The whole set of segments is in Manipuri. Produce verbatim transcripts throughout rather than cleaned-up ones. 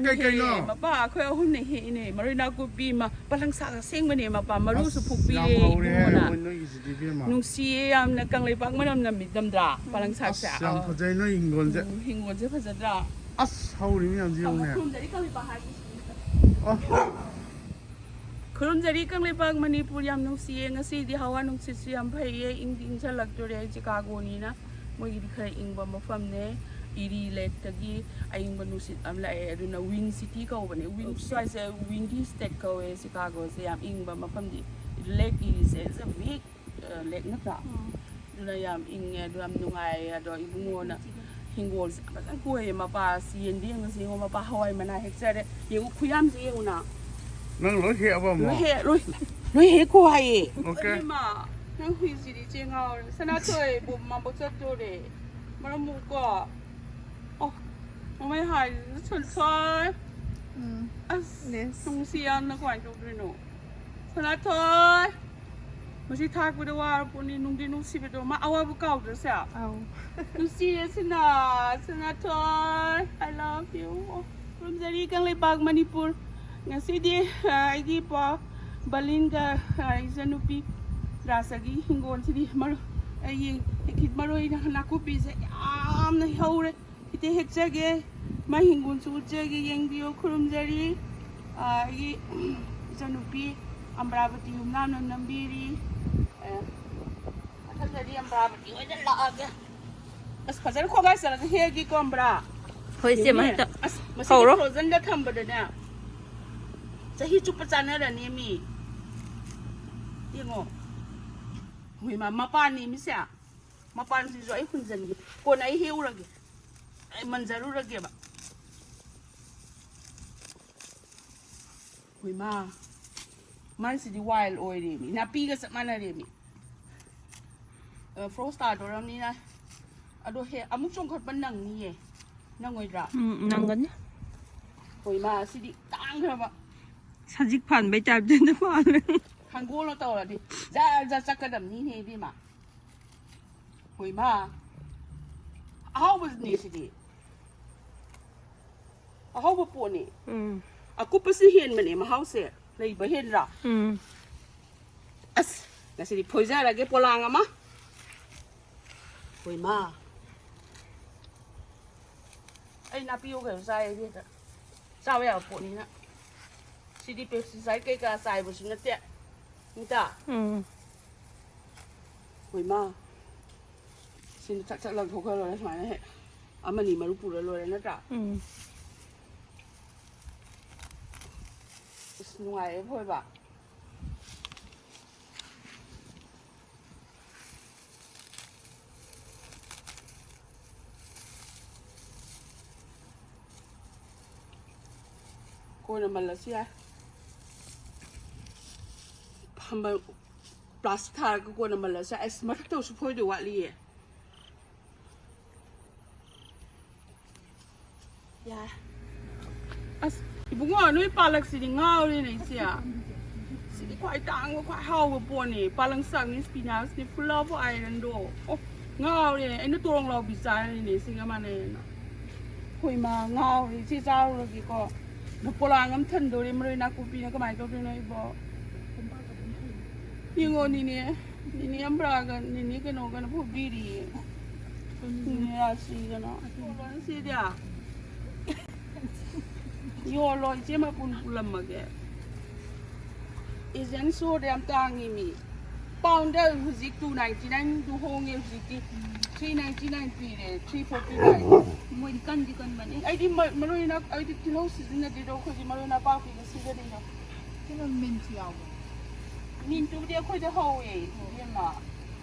ꯀꯩ ꯀꯩꯅꯣ? ꯃꯄꯥ, ꯑꯩꯈꯣꯏ ꯑꯍꯨꯝꯅ ꯍꯦꯛꯏꯅꯦ꯫ ꯃꯔꯣꯏ ꯅꯥꯀꯨꯞꯄꯤ, ꯃ-, ꯄꯂꯪꯁꯥꯛ ꯑꯁꯦꯡꯕꯅꯦ, ꯃꯄꯥ꯫ ꯃꯔꯨꯁꯨ ꯑꯁ, ꯐꯨꯛꯄꯤꯔꯦ ꯌꯥꯝ ꯍꯧꯔꯦꯍꯦ, ꯏꯕꯨꯡꯉꯣꯅ꯫ ꯃꯣꯏ ꯅꯣꯏꯒꯤꯁꯤꯗꯤ, ꯏꯕꯦꯝꯃ꯫ ꯅꯨꯡꯁꯤꯌꯦ ꯌꯥꯝꯅ, ꯀꯪꯂꯩꯄꯥꯛ ꯃꯅꯝ ꯅꯝꯃꯤꯗꯝꯗ꯭ꯔꯥ? ꯄꯂꯪꯁꯥꯛꯁꯦ꯫ ꯑꯁ, ꯌꯥꯝ ꯑꯥ꯫ ꯐꯖꯩ ꯅꯣꯏ ꯍꯤꯡꯒꯣꯜꯁꯦ꯫ ꯎꯝ, ꯍꯤꯡꯒꯣꯜꯁꯦ ꯐꯖꯗ꯭ꯔꯥ? ꯑꯁ, ꯍꯧꯔꯤ ꯃꯌꯥꯝꯁꯦ ꯌꯦꯡꯉꯨꯅꯦ꯫ ꯈꯨꯔꯨꯝꯖꯔꯤ ꯀꯪꯂꯩꯄꯥꯛ ꯍꯥꯏꯕꯁꯤꯅꯤ꯫ ꯑꯣ꯫ ꯈꯨꯔꯨꯝꯖꯔꯤ ꯀꯪꯂꯩꯄꯥꯛ ꯃꯅꯤꯄꯨꯔ, ꯌꯥꯝ ꯅꯨꯡꯁꯤꯌꯦ꯫ ꯉꯁꯤꯗꯤ ꯍꯋꯥ ꯅꯨꯡꯁꯤꯠꯁꯨ ꯌꯥꯝ ꯐꯩꯌꯦ, ꯏꯪꯗꯤ ꯏꯪꯁꯜꯂꯛꯇꯣꯔꯦ꯫ ꯆꯤꯀꯥꯒꯣꯅꯤꯅ ꯃꯣꯏꯒꯤꯗꯤ ꯈꯔ ꯏꯪꯕ ꯃꯐꯝꯅꯦ꯫ ꯏꯔꯤ ꯂꯦꯛꯇꯒꯤ ꯑꯏꯪꯕ ꯅꯨꯡꯁꯤꯠ ꯑꯃ ꯂꯥꯛꯑꯦ, ꯑꯗꯨꯅ ꯋꯤꯟ ꯁꯤꯇꯤ ꯀꯧꯕꯅꯦ꯫ ꯋꯤꯟ ꯁ꯭ꯋꯥꯏꯁꯦ ꯋꯤꯟꯗꯤ ꯁ꯭ꯇꯦꯠ ꯀꯧꯋꯦ ꯆꯤꯀꯥꯒꯣꯁꯦ꯫ ꯌꯥꯝ ꯏꯪꯕ ꯃꯐꯝꯗꯤ꯫ ꯂꯦꯛ ꯏꯔꯤꯁꯦ, it's a big, uh, lake ꯅꯠꯇ꯭ꯔꯥ? ꯎꯝ꯫ ꯑꯗꯨꯅ ꯌꯥꯝ ꯏꯪꯉꯦ, ꯑꯗꯨ ꯌꯥꯝ ꯅꯨꯡꯉꯥꯏꯌꯦ꯫ ꯑꯗꯣ ꯏꯕꯨꯡꯉꯣꯅ ꯍꯤꯡꯒꯣꯜꯁꯦ ꯐꯖꯅ ꯀꯣꯏꯌꯦ꯫ ꯃꯄꯥ ꯑꯁꯤ ꯌꯦꯟꯗꯦꯝꯒꯁꯦ ꯌꯦꯡꯉꯣ, ꯃꯄꯥ ꯍꯋꯥꯏ ꯃꯅꯥ ꯍꯦꯛꯆꯔꯦ꯫ ꯌꯦꯡꯉꯣ ꯈꯨꯌꯥꯝꯁꯦ ꯌꯦꯡꯉꯨꯅ꯫ ꯅꯪ ꯂꯣꯏ ꯍꯦꯛꯑꯕ ꯑꯃꯨꯛ? ꯂꯣꯏ ꯍꯦꯛ-, ꯂꯣꯏ, ꯂꯣꯏ ꯍꯦꯛꯈꯣ ꯍꯥꯏꯌꯦ꯫ ꯑꯣꯀꯦ꯫ ꯏꯕꯦꯝꯃ, ꯅꯪ ꯍꯨꯏꯁꯤꯗꯤ ꯏꯆꯦ ꯉꯥꯎꯔꯦ꯫ ꯁꯅꯥꯊꯣꯏ ꯕꯣꯝ ꯃꯥꯡꯕ ꯆꯠꯇꯣꯔꯦ꯫ ꯃꯔꯝ ꯃꯣꯛꯀꯣ꯫ ꯑꯣ, ꯃꯃꯩ ꯍꯥꯏꯔꯤꯁꯤꯅ ꯁꯟꯊꯣꯏ꯫ ꯎꯝ꯫ ꯑꯁ, ꯌꯦꯁ꯫ ꯅꯨꯡꯁꯤ ꯌꯥꯝꯅ, ꯀꯃꯥꯏꯅ ꯇꯧꯗꯣꯏꯅꯣ? ꯁꯅꯥꯊꯣꯏ! ꯃꯁꯤ ꯊꯥꯛꯄꯗ ꯋꯥꯔ ꯄꯣꯠꯅꯤ, ꯅꯨꯡꯗꯤ ꯅꯨꯡꯁꯤꯕꯗꯣ, ꯃꯥ ꯑꯋꯥꯕ ꯀꯥꯎꯗ꯭ꯔꯁꯦ? ꯑꯧ꯫ ꯅꯨꯡꯁꯤꯔꯦ ꯁꯤꯅ, ꯁꯅꯥꯊꯣꯏ, I love you꯫ ꯈꯨꯔꯨꯝꯖꯔꯤ Kangleipak Manipur. ꯉꯁꯤꯗꯤ, ꯑ, ꯑꯩꯒꯤ ꯏꯄ꯭ꯋꯥ ꯕꯂꯤꯟꯒ, ꯑ, ꯏꯆꯟꯅꯨꯄꯤ ꯔꯥꯁꯒꯤ ꯍꯤꯡꯒꯣꯜꯁꯤꯗꯤ ꯃꯔꯨ-, ꯑ, ꯌꯦꯡ-, ꯃꯔꯣꯏ ꯅꯥꯀꯨꯞꯄꯤꯁꯦ ꯌꯥꯝꯅ ꯍꯧꯔꯦ꯫ ꯈꯤꯇ ꯍꯦꯛꯆꯒꯦ, ꯃꯥꯏ ꯍꯤꯡꯒꯣꯜꯁꯨ ꯎꯠꯆꯒꯦ, ꯌꯦꯡꯕꯤꯌꯨ, ꯈꯨꯔꯨꯝꯖꯔꯤ꯫ ꯑ, ꯑꯩꯒꯤ ꯏꯆꯟꯅꯨꯄꯤ ꯑꯝꯕ꯭ꯔꯥꯕꯇꯤ ꯌꯨꯝꯅꯥꯝꯅ ꯅꯝꯕꯤꯔꯤ꯫ ꯑ, ꯃꯊꯪꯗꯗꯤ ꯑꯝꯕ꯭ꯔꯥꯕꯇꯤ ꯍꯣꯏꯗ ꯂꯥꯛꯑꯒꯦ꯫ ꯑꯁ, ꯐꯖꯅ ꯈꯣꯡꯒꯥꯏ ꯆꯠꯂꯒ ꯍꯦꯛꯑꯒꯦꯀꯣ, ꯑꯝꯕ꯭ꯔꯥ꯫ ꯍꯣꯏ, ꯏꯆꯦ, ꯌꯦꯡꯉꯨꯅꯦ꯫ ꯃꯊꯛꯇ ꯑꯁ, ꯃꯁꯤꯗꯤ ꯍꯧꯔꯣ꯫ Frozenꯗ ꯊꯝꯕꯗꯅꯦ, ꯆꯍꯤ ꯆꯨꯞꯄ ꯆꯥꯅꯔꯅꯤ ꯃꯤ꯫ ꯌꯦꯡꯉꯣ꯫ ꯍꯣꯏ, ꯃꯥ, ꯃꯄꯥꯟꯅꯤ ꯃꯤꯁꯦ꯫ ꯃꯄꯥꯟꯁꯤꯁꯨ ꯑꯩ ꯍꯨꯟꯖꯟꯒꯦ꯫ ꯀꯣꯟꯅ ꯑꯩ ꯍꯦꯛꯎꯔꯒꯦ꯫ ꯑꯩ ꯃꯟꯖꯔꯨꯔꯒꯦꯕ꯫ ꯍꯣꯏ ꯃꯥ, ꯃꯥꯏꯁꯤꯗꯤ wild ꯑꯣꯏꯔꯦꯃꯤ, ꯅꯥꯄꯤꯒ ꯆꯞ ꯃꯥꯟꯅꯔꯦꯃꯤ꯫ ꯑ, frost ꯇꯥꯗꯣꯔꯝꯅꯤꯅ꯫ ꯑꯗꯣ ꯍꯦ, ꯑꯃꯨꯛ ꯆꯣꯡꯈꯠꯄ ꯅꯪꯅꯤꯌꯦ꯫ ꯅꯪꯉꯣꯏꯗ꯭ꯔꯥ? ꯎꯝ, ꯅꯪꯒꯅꯤ꯫ ꯍꯣꯏ ꯃꯥ, ꯁꯤꯗꯤ ꯇꯥꯡꯈ꯭ꯔꯕ꯫ ꯁꯖꯤꯛ ꯐꯥꯟꯕꯩ typeꯇ ꯐꯥꯜꯂꯦ꯫ ꯍꯪꯒꯣꯜꯅ ꯇꯧꯔꯗꯤ ꯖꯔ ꯖꯔ ꯆꯠꯀꯗꯕꯅꯤꯅꯦ ꯏꯕꯦꯝꯃ꯫ ꯍꯣꯏ ꯃꯥ, ꯑꯍꯥꯎꯕꯅꯦ ꯁꯤꯗꯤ꯫ ꯑꯍꯧꯕ ꯄꯣꯠꯅꯤ꯫ ꯎꯝ꯫ ꯑꯀꯨꯞꯄꯁꯤ ꯍꯦꯟꯕꯅꯦ ꯃꯍꯥꯎꯁꯦ꯫ ꯂꯩꯕ ꯍꯦꯟꯗ꯭ꯔꯥ? ꯎꯝ꯫ ꯑꯁ, ꯉꯁꯤꯗꯤ ꯐꯣꯏꯖꯔꯒꯦ ꯄꯣꯂꯥꯡ ꯑꯃ꯫ ꯍꯣꯏ ꯃꯥ꯫ ꯑꯩ ꯅꯥꯄꯤ ꯌꯣꯛꯈꯩ ꯆꯥꯏ ꯑꯩꯗꯤ ꯍꯦꯛꯇ꯫ ꯆꯥꯕ ꯌꯥꯕ ꯄꯣꯠꯅꯤꯅ꯫ ꯁꯤꯗꯤ pesticide ꯀꯩꯀꯥ ꯆꯥꯏꯕꯁꯨ ꯅꯠꯇꯦ꯫ ꯅꯠꯇ꯭ꯔꯥ? ꯎꯝ꯫ ꯍꯣꯏ ꯃꯥ꯫ ꯁꯤꯅ ꯆꯥꯛ ꯆꯥꯛ ꯂꯪꯊꯣꯛꯈ꯭ꯔ ꯂꯣꯏꯔꯦ ꯁꯨꯃꯥꯏꯅ ꯍꯦꯛ꯫ ꯑꯃꯅꯤ ꯃꯔꯨ ꯄꯨꯔ ꯂꯣꯏꯔꯦ ꯅꯠꯇ꯭ꯔꯥ? ꯎꯝ꯫ ꯑꯁ ꯅꯨꯡꯉꯥꯏꯔꯦ ꯐꯣꯏꯕ꯫ ꯀꯣꯟꯅ ꯃꯜꯂꯁꯨ ꯌꯥꯏ꯫ ꯐꯝꯕ ꯄ꯭ꯂꯥꯁꯇꯤꯛ ꯊꯥꯔꯒ ꯀꯣꯟꯅ ꯃꯜꯂꯁꯨ ꯌꯥꯏ꯫ ꯑꯁ ꯃꯊꯛꯇꯁꯨ ꯐꯣꯏꯗꯧ ꯋꯥꯠꯂꯤꯌꯦ꯫ ꯌꯥꯔꯦ꯫ ꯑꯁ ꯏꯕꯨꯡꯉꯣ ꯅꯣꯏ ꯄꯥꯂꯛꯁꯤꯗꯤ ꯉꯥꯎꯔꯦꯅꯦ ꯏꯆꯦ꯫ ꯁꯤꯗꯤ ꯈ꯭ꯋꯥꯏ ꯇꯥꯡꯕ ꯈ꯭ꯋꯥꯏ ꯍꯥꯎꯕ ꯄꯣꯠꯅꯤ꯫ ꯄꯥꯂꯪ ꯁꯥꯛꯅꯤ, spinachꯅꯤ, full of ironꯗꯣ꯫ ꯑꯣ ꯉꯥꯎꯔꯦ꯫ ꯑꯩꯅ ꯇꯣꯔꯣꯡ ꯂꯥꯎꯕꯤ ꯆꯥꯔꯤꯅꯦ ꯁꯤꯒ ꯃꯥꯟꯅꯩꯌꯦꯅ꯫ ꯍꯣꯏ ꯃꯥ ꯉꯥꯎꯔꯦ꯫ ꯏꯆꯦ ꯆꯥꯔꯨꯔꯒꯦꯀꯣ꯫ ꯄꯣꯂꯥꯡ ꯑꯃ ꯊꯟꯗꯣꯔꯦ꯫ ꯃꯔꯣꯏ ꯅꯥꯀꯨꯞꯄꯤꯅ ꯀꯃꯥꯏꯅ ꯇꯧꯗꯣꯏꯅꯣ ꯑꯩꯕꯣ? ꯌꯦꯡꯉꯣ ꯅꯤꯅꯦ꯫ ꯅꯤꯅꯦ ꯑꯝꯕ꯭ꯔꯥꯒ ꯅꯤꯅꯦ ꯀꯩꯅꯣꯒꯅ ꯐꯨꯕꯤꯔꯤꯌꯦ꯫ ꯅꯤꯅꯦ ꯔꯥꯁꯤꯒꯅ꯫ ꯁꯤꯗꯤ ꯌꯣꯜꯂꯣ ꯏꯆꯦ, ꯃꯄꯨꯟ ꯄꯨꯜꯂꯝꯃꯒꯦ꯫ Asian soda ꯌꯥꯝ ꯇꯥꯡꯉꯤ ꯃꯤ꯫ Poundꯗ ꯍꯧꯖꯤꯛ two ninety nineꯗꯨ ꯍꯣꯡꯉꯦ ꯍꯧꯖꯤꯛꯇꯤ꯫ Three ninety nine ꯄꯤꯔꯦ, three forty nine꯫ ꯃꯣꯏꯗꯤ ꯀꯟꯗꯤ ꯀꯟꯕꯅꯦ꯫ ꯑꯩꯗꯤ ꯃ-, ꯃꯔꯣꯏ ꯅꯥ-, ꯑꯩꯗꯤ ꯇꯤꯜꯍꯧ ꯁꯤꯖꯤꯟꯅꯗꯦꯗꯣ, ꯑꯩꯈꯣꯏꯗꯤ ꯃꯔꯣꯏ ꯅꯥꯄꯥꯛꯄꯤꯒ ꯁꯤꯖꯟꯅꯩꯗꯣ꯫ ꯀꯩꯅꯣ ꯃꯤꯟꯁ ꯌꯥꯎꯕ꯭ꯔꯣ? ꯃꯤꯟꯇꯨꯕꯨꯗꯤ ꯑꯩꯈꯣꯏꯗ ꯍꯧꯋꯦ, ꯏꯕꯦꯝꯃ꯫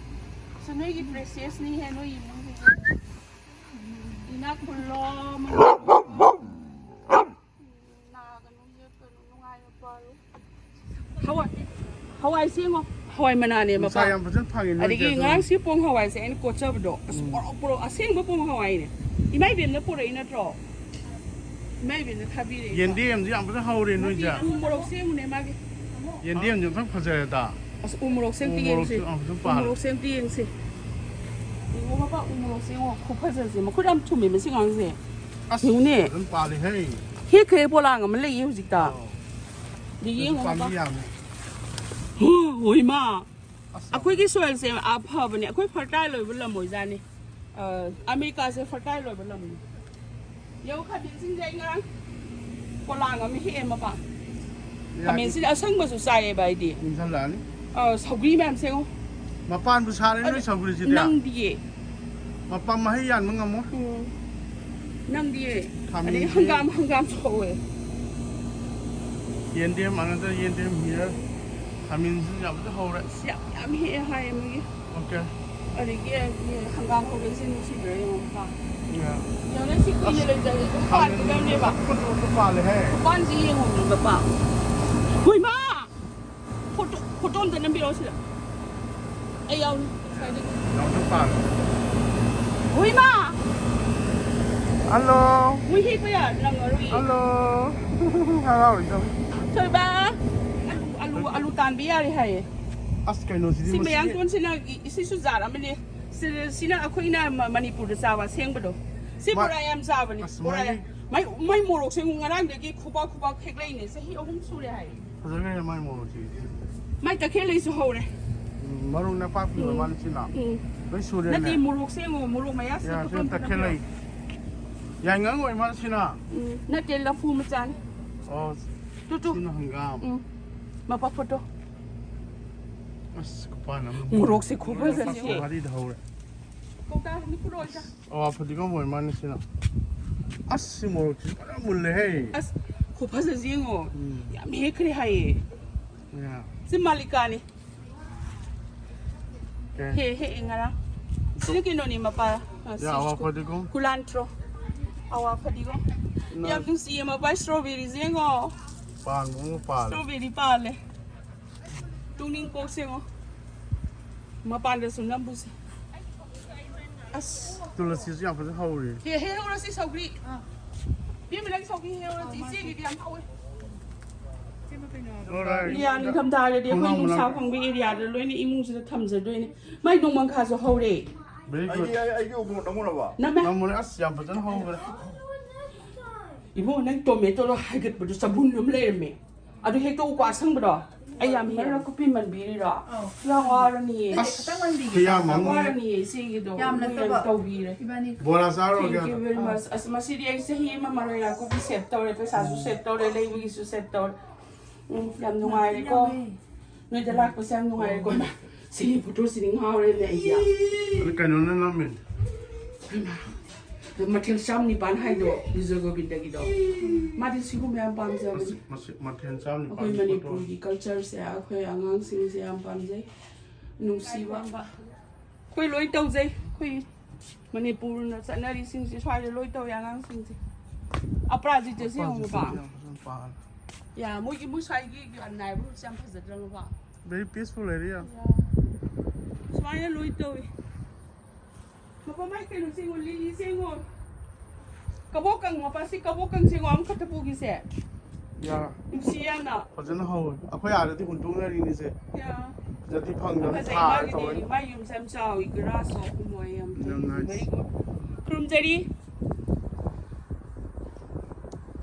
ꯑꯁ, ꯅꯣꯏꯒꯤ precious ꯅꯤꯍꯦ, ꯅꯣꯏ ꯏꯃꯨꯡꯁꯤꯡꯁꯦ꯫ ꯏꯅꯥꯛ ꯈꯨꯜꯂꯣ, ꯃꯅꯥꯛ ꯈꯨꯜꯂꯣ꯫ ꯅꯥꯒꯅꯨ, ꯌꯦꯛꯀꯅꯨ, ꯅꯨꯡꯉꯥꯏꯅ ꯄꯥꯜꯂꯨ꯫ ꯍꯋꯥꯏ, ꯍꯋꯥꯏ ꯁꯦꯡꯉꯣ꯫ ꯍꯋꯥꯏ ꯃꯅꯥꯅꯦ ꯅꯨꯡꯁꯥ ꯃꯄꯥ꯫ ꯌꯥꯝ ꯐꯖꯅ ꯐꯪꯉꯦ ꯅꯣꯏꯁꯦ ꯑꯗꯒꯤ ꯑꯗꯨꯅ꯫ ꯉꯔꯥꯡ ꯁꯤ ꯄꯣꯡ ꯍꯋꯥꯏꯁꯦ ꯑꯩꯅ ꯀꯣꯠꯆꯕꯗꯣ꯫ ꯑꯁ, ꯎꯝ꯫ ꯄꯣꯔꯣꯛ ꯄꯣꯔꯣꯛ ꯑꯁꯦꯡꯕ ꯄꯣꯡ ꯍꯋꯥꯏꯅꯦ꯫ ꯏꯃꯥ ꯏꯕꯦꯝꯅ ꯄꯨꯔꯛꯏ ꯅꯠꯇ꯭ꯔꯣ? ꯏꯃꯥ ꯏꯕꯦꯝꯅ ꯊꯥꯕꯤꯔꯛꯏ꯫ ꯌꯦꯟꯗꯦꯝꯁꯨ ꯌꯥꯝ ꯐꯖꯅ ꯍꯧꯔꯦ ꯅꯣꯏꯁꯦ꯫ ꯎ ꯃꯣꯔꯣꯛ ꯁꯦꯡꯉꯨꯅꯦ ꯃꯥꯒꯤ꯫ ꯌꯦꯟꯗꯦꯝꯁꯨ ꯑꯝꯇꯪ ꯐꯖꯔꯦꯗ꯫ ꯑꯁ, ꯎ ꯃꯣꯔꯣꯛꯁꯦ ꯑꯝꯇ ꯎ ꯌꯦꯡꯁꯦ꯫ ꯃꯣꯔꯣꯛꯁꯨ ꯌꯥꯝ ꯐꯖꯅ ꯎ ꯄꯥꯜꯂꯦ꯫ ꯃꯣꯔꯣꯛꯁꯦ ꯑꯝꯇ ꯌꯦꯡꯁꯦ꯫ ꯌꯦꯡꯉꯣ ꯕꯕꯥ, ꯎ ꯃꯣꯔꯣꯛꯁꯦ ꯌꯦꯡꯉꯣ꯫ ꯈꯨꯐꯖꯁꯦ꯫ ꯃꯈꯨꯠ ꯌꯥꯝ ꯊꯨꯝꯃꯦ ꯃꯁꯤ ꯑꯉꯥꯡꯁꯦ꯫ ꯑꯁ, ꯌꯦꯡꯉꯨꯅꯦ꯫ ꯐꯖꯅ ꯄꯥꯜꯂꯤꯍꯦ꯫ ꯍꯦꯛꯈ꯭ꯔꯦ, ꯄꯣꯂꯥꯡ ꯑꯃ ꯂꯩꯌꯦ ꯍꯧꯖꯤꯛꯇ꯫ ꯑꯧ꯫ ꯑꯗꯨ ꯌꯦꯡꯉꯣ ꯄꯥꯝꯕꯤ ꯃꯄꯥ꯫ ꯌꯥꯝꯃꯦ꯫ ꯍꯣ, ꯍꯣꯏ, ꯏꯃꯥ꯫ ꯑꯁ꯫ ꯑꯩꯈꯣꯏꯒꯤ soilꯁꯦ, ꯑ, ꯐꯕꯅꯦ꯫ ꯑꯩꯈꯣꯏ fertile ꯑꯣꯏꯕ ꯂꯝ ꯑꯣꯏꯖꯥꯠꯅꯤ꯫ ꯑ, ꯑꯃꯦꯔꯤꯀꯥꯁꯦ fertile ꯑꯣꯏꯕ ꯂꯝꯅꯤ꯫ ꯌꯦꯡꯉꯨ, ꯈꯥꯃꯦꯟꯁꯤꯡꯁꯦ ꯑꯩ ꯉꯔꯥꯡ ꯄꯣꯂꯥꯡ ꯑꯃ ꯍꯦꯛꯑꯦ ꯃꯄꯥ꯫ ꯌꯥꯅꯤ꯫ ꯈꯥꯃꯦꯟꯁꯤꯗꯤ ꯑꯁꯪꯕꯁꯨ ꯆꯥꯏꯌꯦꯕ ꯑꯩꯗꯤ꯫ ꯏꯪꯁꯜꯂꯛꯑꯅꯤ꯫ ꯑ, ꯁꯧꯒ꯭ꯔꯤ ꯃꯌꯥꯝꯁꯦ ꯌꯦꯡꯉꯣ꯫ ꯃꯄꯥꯟꯕꯨ ꯁꯥꯔꯦ ꯅꯣꯏ ꯑꯗꯨ ꯁꯧꯒ꯭ꯔꯤꯁꯤꯗꯤ꯫ ꯅꯪꯗꯤꯌꯦ꯫ ꯃꯄꯥꯟ ꯃꯍꯩ ꯌꯥꯟꯕ ꯉꯝꯃꯣꯏ꯫ ꯎꯝ꯫ ꯅꯪꯗꯤꯌꯦ꯫ ꯈꯥꯃꯦꯟꯁꯤ ꯑꯗꯩ ꯍꯪꯒꯥꯝ, ꯍꯪꯒꯥꯝꯁꯨ ꯍꯧꯋꯦ꯫ ꯌꯦꯟꯗꯦꯝ, another ꯌꯦꯟꯗꯦꯝ here꯫ ꯈꯥꯃꯦꯟꯁꯤ ꯌꯥꯝ ꯐꯖ ꯍꯧꯔꯦ꯫ ꯑꯁ, ꯌꯥꯝ, ꯌꯥꯝ ꯍꯦꯛꯑꯦ ꯍꯥꯏꯌꯦ ꯃꯣꯏꯒꯤ꯫ Okay꯫ ꯑꯗꯒꯤ ꯍꯪꯒꯥꯝ ꯍꯧꯕꯁꯦ ꯅꯨꯡꯁꯤꯗ꯭ꯔꯥ ꯌꯦꯡꯉꯣ, ꯃꯄꯥ꯫ Yeah꯫ ꯌꯦꯡꯉꯣꯅꯦ, ꯁꯤ ꯀꯨꯏꯅ ꯑꯁ, ꯂꯩꯇ꯭ꯔꯗꯤ ꯑꯗꯨꯝ ꯈꯥꯃꯦꯟ ꯄꯥꯟꯒꯗꯕꯅꯦꯕ꯫ ꯃꯀꯨ ꯃꯀꯨ ꯄꯥꯜꯂꯦꯍꯦ꯫ ꯃꯄꯥꯟꯁꯤ ꯌꯦꯡꯉꯣ, ꯃꯄꯥ꯫ ꯍꯣꯏ, ꯃꯥ! ꯐꯣꯇꯣ, ꯐꯣꯇꯣ ꯑꯝꯇ ꯅꯝꯕꯤꯔꯛꯑꯣ ꯁꯤꯗ꯫ ꯑꯩ ꯌꯥꯎꯅꯤ꯫ ꯌꯥꯎꯁꯪ ꯄꯥꯜꯂꯦ꯫ ꯍꯣꯏ, ꯃꯥ! ꯍꯜꯂꯣ! ꯃꯣꯏ ꯍꯦꯛꯄ ꯌꯥ-, ꯅꯪꯉꯔꯣꯏꯌꯦ꯫ ꯍꯜꯂꯣ! ꯍꯔꯥꯎꯔꯤꯗꯣ꯫ ꯊꯣꯏꯕ! ꯑꯂꯨ, ꯑꯂꯨ, ꯑꯂꯨ ꯇꯥꯟꯕ ꯌꯥꯔꯦ ꯍꯥꯏꯌꯦ꯫ ꯑꯁ, ꯀꯩꯅꯣꯁꯤꯗꯤ ꯁꯤ ꯃꯁꯤꯗꯤ ꯃꯌꯥꯡꯇꯣꯟꯁꯤꯅ ꯏ-, ꯁꯤꯁꯨ ꯖꯥꯠ ꯑꯃꯅꯤ꯫ ꯁꯤ-, ꯁꯤꯅ ꯑꯩꯈꯣꯏꯅ ꯃ-, ꯃꯅꯤꯄꯨꯔꯗ ꯆꯥꯕ ꯑꯁꯦꯡꯕꯗꯣ꯫ ꯁꯤ ꯃꯥ-, ꯕꯣꯔꯥ ꯌꯥꯝ ꯆꯥꯕꯅꯤ꯫ ꯑꯁ, ꯕꯣꯔꯥ ꯃꯥꯒꯤ ꯌꯥꯝ-, ꯃꯥꯏ, ꯃꯥꯏ ꯃꯣꯔꯣꯛꯁꯦ ꯉꯔꯥꯡꯗꯒꯤ ꯈꯨꯕꯥꯛ ꯈꯨꯕꯥꯛ ꯍꯦꯛꯂꯛꯏꯅꯦ꯫ ꯆꯍꯤ ꯑꯍꯨꯝ ꯁꯨꯔꯦ ꯍꯥꯏ꯫ ꯐꯖꯈ꯭ꯔꯦ ꯃꯥꯏ ꯃꯣꯔꯣꯛꯁꯤꯗꯤ꯫ ꯃꯥꯏ ꯇꯈꯦꯜꯂꯩꯁꯨ ꯍꯧꯔꯦ꯫ ꯎꯝ, ꯃꯔꯨ ꯅꯄꯥꯛꯄꯤ ꯎꯝ꯫ ꯑꯣꯏ ꯃꯥꯜꯂꯦ ꯁꯤꯅ꯫ ꯎꯝ꯫ ꯂꯣꯏ ꯁꯨꯔꯦꯅꯦ꯫ ꯅꯠꯇꯦ, ꯃꯣꯔꯣꯛꯁꯦ ꯌꯦꯡꯉꯣ, ꯃꯣꯔꯣꯛ ꯃꯌꯥꯁꯤꯗ ꯌꯥ, ꯁꯤꯅ ꯐꯣꯇꯣ ꯑꯝꯇ ꯇꯈꯦꯜꯂꯩ꯫ ꯅꯝꯕꯤꯔꯣ꯫ ꯌꯥꯏꯉꯪ ꯑꯣꯏ ꯃꯥꯜꯂꯦ ꯁꯤꯅ꯫ ꯎꯝ꯫ ꯅꯠꯇꯦ, ꯂꯐꯨ ꯃꯆꯥꯅꯤ꯫ ꯑꯣ, ꯇꯨ, ꯇꯨ꯫ ꯁꯤꯅ ꯍꯪꯒꯥꯝ꯫ ꯎꯝ꯫ ꯃꯄꯥ ꯐꯣꯇꯣ꯫ ꯑꯁ, ꯈꯨꯄꯥꯟ ꯑꯃ꯫ ꯃꯣꯔꯣꯛꯁꯦ ꯈꯨꯐꯖꯁꯦ꯫ ꯃꯔꯤꯗ ꯍꯧꯔꯦ꯫ ꯀꯧꯇꯥ ꯑꯅꯤ ꯄꯨꯔꯛꯑꯣ, ꯏꯆꯥ꯫ ꯑꯋꯥ ꯐꯗꯤꯒꯣꯝ ꯑꯣꯏ ꯃꯥꯜꯂꯦ ꯁꯤꯅ꯫ ꯑꯁ, ꯁꯤ ꯃꯣꯔꯣꯛꯁꯤꯁꯨ ꯐꯖꯅ ꯃꯨꯜꯂꯦꯍꯦ꯫ ꯑꯁ, ꯈꯨꯐꯖꯁꯤ ꯌꯦꯡꯉꯣ꯫ ꯎꯝ꯫ ꯌꯥꯝ ꯍꯦꯛꯈ꯭ꯔꯦ ꯍꯥꯏꯌꯦ꯫ ꯌꯥ꯫ ꯁꯤ ꯃꯥꯂꯤꯀꯥꯅꯤ꯫ ꯀꯩ? ꯍꯦ, ꯍꯦꯛꯑꯦ ꯉꯔꯥꯡ꯫ ꯁꯤꯅ ꯀꯩꯅꯣꯅꯤ, ꯃꯄꯥ, ꯑ, ꯌꯥ, ꯁꯤ ꯑꯋꯥ ꯁ꯭ꯀꯨ-, ꯐꯗꯤꯒꯣꯝ꯫ Culantro꯫ ꯑꯋꯥ ꯐꯗꯤꯒꯣꯝ꯫ ꯅꯪ ꯌꯥꯝ ꯅꯨꯡꯁꯤꯌꯦ, ꯃꯄꯥ, strawberryꯁꯦ ꯌꯦꯡꯉꯣ꯫ ꯄꯥꯟꯕ ꯑꯃ ꯄꯥꯜꯂꯦ꯫ Strawberry ꯄꯥꯜꯂꯦ꯫ ꯇꯨꯅꯤꯡꯀꯣꯛꯁꯦ ꯌꯦꯡꯉꯣ꯫ ꯃꯄꯥꯟꯗꯁꯨ ꯅꯝꯕꯨꯁꯦ꯫ ꯑꯁ꯫ ꯇꯨꯂꯁꯤꯁꯨ ꯌꯥꯝ ꯐꯖꯅ ꯍꯧꯔꯤ꯫ ꯍꯦ, ꯍꯦ, ꯍꯧꯔꯁꯤ ꯁꯧꯒ꯭ꯔꯤ꯫ ꯏꯕꯦꯝꯃ, ꯅꯪ ꯁꯧꯒ꯭ꯔꯤ ꯍꯦꯛꯎꯔꯁꯤ, ꯏꯆꯦꯒꯤꯗꯤ ꯌꯥꯝ ꯍꯧꯋꯦ꯫ ꯂꯤꯌꯥ, ꯅꯤꯡꯊꯝꯊꯥꯗꯗꯤ ꯑꯩꯈꯣꯏ ꯅꯨꯡꯁꯥ ꯐꯪꯕ areaꯗ ꯂꯣꯏꯅ ꯏꯃꯨꯡꯁꯤꯗ ꯊꯝꯖꯗꯣꯏꯅꯦ꯫ ꯃꯥꯏ ꯅꯣꯡꯃꯪꯈꯥꯁꯨ ꯍꯧꯔꯦ꯫ Very good꯫ ꯑꯩꯒꯤ, ꯑꯩ, ꯑꯩꯒꯤ ꯎꯃꯣꯔꯣꯛ ꯅꯝꯃꯨꯔꯕ? ꯅꯝꯃꯦ꯫ ꯅꯝꯃꯨꯔꯦ꯫ ꯑꯁ, ꯌꯥꯝ ꯐꯖꯅ ꯍꯧꯈ꯭ꯔꯦ꯫ ꯏꯕꯨꯡꯉꯣ, ꯅꯪ ꯇꯣꯃꯦꯇꯣꯗꯣ ꯍꯥꯏꯒꯠꯄꯗꯣ ꯆꯕꯨꯟ ꯑꯃ ꯂꯩꯔꯝꯃꯦ꯫ ꯑꯗꯨ ꯍꯦꯛꯇꯣꯛꯎꯀꯣ, ꯑꯁꯪꯕꯗꯣ꯫ ꯑꯩ ꯌꯥꯝ ꯍꯦꯟꯅ ꯀꯨꯞꯄꯤ ꯃꯟꯕꯤꯔꯤꯔꯣ? ꯑꯧ꯫ ꯌꯥꯝ ꯋꯥꯔꯅꯤꯌꯦ꯫ ꯑꯁ, ꯈꯤꯇꯪ ꯃꯟꯕꯤꯒꯦ꯫ ꯈꯨꯌꯥꯝ ꯑꯃꯅꯤ꯫ ꯋꯥꯔꯅꯤꯌꯦ ꯏꯆꯦꯒꯤꯗꯣ꯫ ꯌꯥꯝ ꯃꯣꯏ ꯌꯥꯝ ꯅꯠꯇꯕ꯫ ꯇꯧꯕꯤꯔꯦ꯫ ꯏꯕꯥꯅꯤ꯫ ꯕꯣꯔꯥ ꯆꯥꯔꯨꯔꯒꯦ꯫ Thank you very much꯫ ꯑꯁ, ꯃꯁꯤꯗꯤ ꯑꯩ ꯆꯍꯤ ꯑꯃ ꯃꯔꯣꯏ ꯅꯥꯀꯨꯞꯄꯤ save ꯇꯧꯔꯦ, ꯄꯩꯁꯥꯁꯨ save ꯇꯧꯔꯦ, ꯂꯩꯕꯒꯤꯁꯨ save ꯇꯧꯔꯦ꯫ ꯎꯝ, ꯌꯥꯝ ꯅꯨꯡꯉꯥꯏꯔꯦꯀꯣ꯫ ꯌꯥꯝꯃꯦ꯫ ꯅꯣꯏꯗ ꯂꯥꯛꯄꯁꯦ ꯌꯥꯝ ꯅꯨꯡꯉꯥꯏꯔꯦꯀꯣ꯫ ꯏꯃꯥ, ꯁꯤꯒꯤ ꯐꯣꯇꯣꯁꯤꯗꯤ ꯉꯥꯎꯔꯦꯅꯦ ꯑꯩꯗꯤ꯫ ꯑꯗꯨ ꯀꯩꯅꯣꯅ ꯅꯝꯃꯤꯅꯦ꯫ ꯏꯃꯥ, ꯃꯊꯦꯜ ꯆꯥꯝ ꯅꯤꯄꯥꯟ ꯍꯥꯏꯗꯣ ꯕꯤꯖꯣꯏ ꯒꯣꯕꯤꯟꯗꯒꯤꯗꯣ꯫ ꯃꯥꯗꯤ ꯁꯤꯒꯨꯝꯕ ꯌꯥꯝ ꯄꯥꯝꯖꯕꯅꯤ꯫ ꯃꯁꯤ, ꯃꯁꯤ ꯃꯊꯦꯜ ꯆꯥꯝ ꯅꯤꯄꯥꯟ ꯑꯩꯈꯣꯏ ꯐꯣꯇꯣ꯫ ꯃꯅꯤꯄꯨꯔꯒꯤ cultureꯁꯦ ꯑꯩꯈꯣꯏ ꯑꯉꯥꯡꯁꯤꯡꯁꯦ ꯌꯥꯝ ꯄꯥꯝꯖꯩ, ꯅꯨꯡꯁꯤꯕ꯫ ꯑꯩꯈꯣꯏ ꯂꯣꯏ ꯇꯧꯖꯩ꯫ ꯑꯩꯈꯣꯏ ꯃꯅꯤꯄꯨꯔꯅ ꯆꯠꯅꯔꯤꯁꯤꯡꯁꯦ ꯁ꯭ꯋꯥꯏꯗ ꯂꯣꯏ ꯇꯧꯏ ꯑꯉꯥꯡꯁꯤꯡꯁꯦ꯫ ꯑꯄꯔꯥꯖꯤꯇꯥꯁꯦ ꯌꯦꯡꯉꯨ ꯅꯨꯄꯥ꯫ ꯌꯥꯝ ꯐꯖꯅ ꯄꯥꯜꯂꯦ꯫ ꯌꯥ, ꯃꯣꯏꯒꯤ, ꯃꯣꯏ ꯁ꯭ꯋꯥꯏꯒꯤ ꯒ꯭ꯌꯥꯟ ꯅꯥꯏꯕ ꯍꯧꯖꯤꯛꯁꯦ ꯌꯥꯝ ꯐꯖꯗ꯭ꯔꯣ ꯅꯨꯄꯥ? Very peaceful area. ꯌꯥ꯫ ꯁꯨꯃꯥꯏꯅ ꯂꯣꯏ ꯇꯧꯏ꯫ ꯃꯄꯥ ꯃꯥꯏ ꯀꯩꯅꯣꯁꯦ ꯌꯦꯡꯉꯣ, ꯂꯤꯂꯤꯁꯦ ꯌꯦꯡꯉꯣ꯫ ꯀꯕꯣꯀꯪ, ꯃꯄꯥꯁꯤ ꯀꯕꯣꯀꯪꯁꯦ ꯌꯦꯡꯉꯣ, ꯑꯃꯈꯛꯇ ꯄꯨꯈꯤꯁꯦ꯫ ꯌꯥ꯫ ꯅꯨꯡꯁꯤ ꯌꯥꯝꯅ꯫ ꯐꯖꯅ ꯍꯧꯋꯦ꯫ ꯑꯩꯈꯣꯏ ꯑꯥꯗꯗꯤ ꯍꯨꯟꯗꯣꯛꯅꯔꯤꯅꯤꯁꯦ꯫ ꯌꯥ꯫ ꯁꯤꯗꯗꯤ ꯐꯪꯗꯕꯅꯤ, ꯐꯖꯩ, ꯊꯥꯔ ꯃꯥꯒꯤꯗꯤ ꯇꯧꯔꯅꯤ꯫ ꯃꯥꯏ ꯌꯨꯝꯁꯦ ꯌꯥꯝ ꯆꯥꯎꯏ, ꯒ꯭ꯔꯥꯁꯁꯨ ꯑꯍꯨꯝ ꯑꯣꯏ, ꯌꯥꯝ ꯐꯖꯩ꯫ Very nice. Very good. ꯈꯨꯔꯨꯝꯖꯔꯤ꯫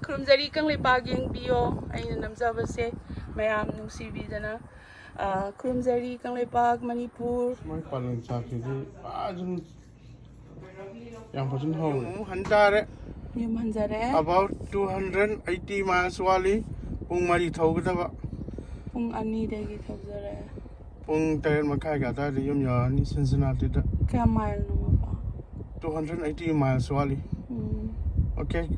ꯈꯨꯔꯨꯝꯖꯔꯤ Kangleipak ꯌꯦꯡꯕꯤꯌꯣ꯫ ꯑꯩꯅ ꯅꯝꯖꯕꯁꯦ ꯃꯌꯥꯝ ꯅꯨꯡꯁꯤꯕꯤꯗꯅ, ꯑ, ꯈꯨꯔꯨꯝꯖꯔꯤ ꯀꯪꯂꯩꯄꯥꯛ ꯃꯅꯤꯄꯨꯔ꯫ ꯃꯣꯏ ꯄꯥꯂꯪ ꯆꯥꯛꯁꯤꯗꯤ ꯐꯖꯅ, ꯌꯥꯝ ꯐꯖꯅ ꯍꯧꯔꯦ꯫ ꯌꯨꯝ ꯑꯃꯨꯛ ꯍꯟ ꯇꯥꯔꯦ꯫ ꯌꯨꯝ ꯍꯟꯖꯔꯦ꯫ About two hundred eighty miles ꯋꯥꯠꯂꯤ꯫ ꯄꯨꯡ ꯃꯔꯤ ꯊꯧꯒꯗꯕ꯫ ꯄꯨꯡ ꯑꯅꯤꯗꯒꯤ ꯊꯧꯖꯔꯦ꯫ ꯄꯨꯡ ꯇꯔꯦꯠ ꯃꯈꯥꯏꯒꯤ ꯑꯗꯨꯋꯥꯏꯗ ꯌꯨꯝ ꯌꯧꯔꯅꯤ ꯁꯤꯟꯁꯤꯅꯥꯇꯤꯗ꯫ ꯀꯌꯥꯝ ꯃꯥꯏꯜꯅꯣ ꯃꯄꯥ? Two hundred eighty miles ꯋꯥꯠꯂꯤ꯫ ꯎꯝ꯫ Okay,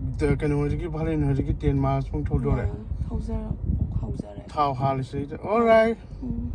ꯀꯩꯅꯣ ꯍꯧꯖꯤꯛꯀꯤ ꯚꯥꯂꯦꯟ ꯍꯧꯖꯤꯛꯀꯤ ten miles ꯄꯨꯡ ꯊꯧꯗꯣꯔꯦ꯫ ꯌꯥ, ꯊꯧꯖꯔ-, ꯍꯧꯖꯔꯦ꯫ ꯊꯥꯎ ꯍꯥꯜꯂꯤꯁꯤꯗ꯫ Alright꯫ ꯎꯝ꯫